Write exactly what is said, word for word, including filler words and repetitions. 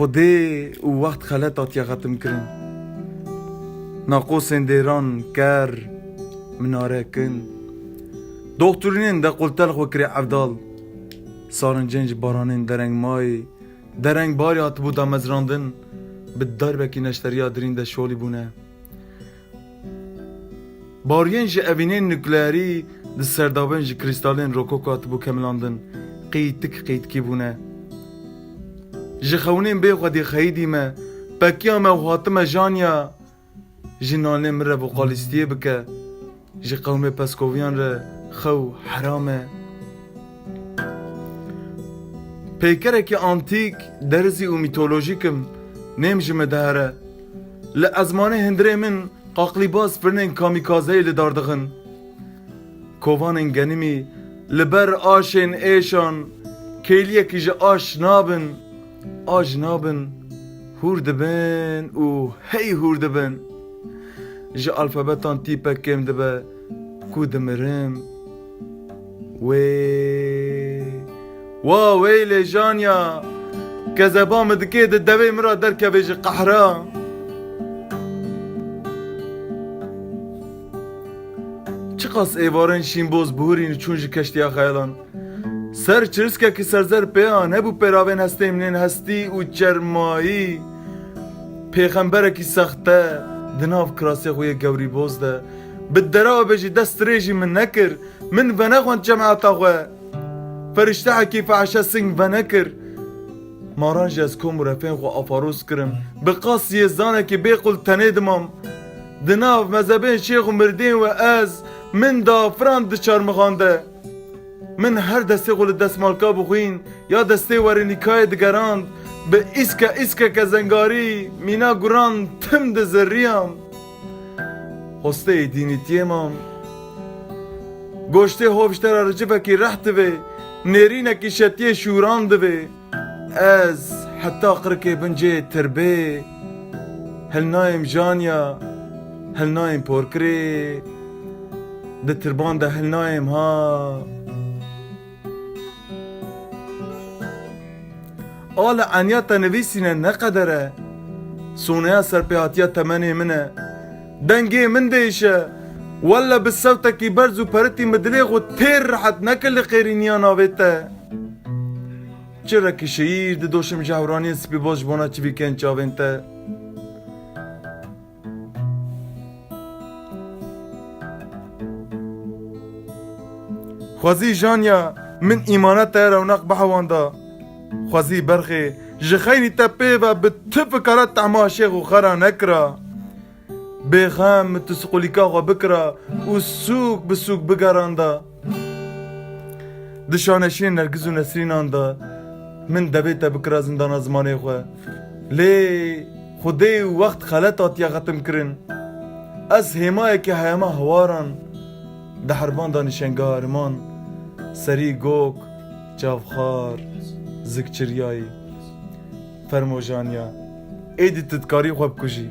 Xwedê û wext xelet hatiye xetimkirin. Naqosên dêran ker, minare kin. Doxturînên dequltel xwe kirê evdal. Sarincên ji baranên derengmayî, derengbarî hatibû damezrandin, bi darbekî neşteriya dirîn de şolî bûne. Bariyên ji evînên nukleerî di serdabên ji krîstalên rokoko hatibû kemilandin, qîtik qîtikî bûne. Ji xewnên bê xwedî xeyidî me, pekiya me û hatime janya, ji nanê min re vokalîstiyê bike, ji qewmê peskoviyan re xew heram e. Peykerekî antîk, derizî û mîtolojîk im, nêm ji min dihere. Li ezmanê hundirê min qaqlîbaz firnên kamîkazeyê li dar dixin. Kovanên genimî li ber aşên êşan, kêliyekî ji aş nabin, aş nabin, hûr dibin û hey hûr dibin. Ji alfabetan tîpek kêm dibe ku dimirim. Wê, wa weylê janya, kezeba min dikê di devê min re derkeve ji qehra. Çiqas êvarên şînboz bihurîn û çûn ji keştiya xeyalan. Ser çiriskekî serzer pêya nebû pêravên hestê min ên hestî û çermayî. Pêxemberekî sexte di nav kirasê xwe yê gewrîboz de bi dera û bêjî dest dirêjî min nekir. Min venexwend cemaeta xwe. Feriştehekî fehşe sing venekir. Maran jî ez kom û refên xwe afaroz kirim. Bi qasiyê zanekî bê qul tenê dimam. Di nav mezebên şêx û mirdên we ez, min da firand di çarmixan de. Min her destê xwe li destmalka bixwîn ya destê werê nîkayê digerand, bi îske îskeke zengarî mîna guran tim dizirriyam. Hosteyê dînîtiyê mam. Goştê hov ji te re ricivekî reh divê, nêrînekî şetiyê şûran divê. Ez heta qirikê bin cê tirbê, hilnayêm janya, hilnayêm porkirê, di tirban de hilnayêm ha. A li eniya te nivîsîne ne qeder e. Soneya serpêhatiya temenê min e. Dengê min değişe. Welle bi sewtekî berz û peritî min dilê xwe têr rehet nekir li qêrîniya navê te. Çirekî şehîr didoşim ji hewraniyên spîboz ji bona çivîkên çavên te. Xwezî janya min îmana te rewneq bihewanda. Xwezî berxê ji xeynî te pê ve bi tu fikara tehma şêx û xera nekira. Bêxem min tu siqulîka xwe bikira û sûk bi sûk bigeranda. Di şaneşînê Nergiz û Nesrînan de min devê te bikira zindana zimanê xwe. Lê Xwedê û wext xelet hatiye xetimkirin. Ez hêmayekî heyama hewaran di herban de nîşenga heriman, serî gok, çavxar, zikçiriyayî. Fermo janya, êdî tu dikarî xwe bikujî.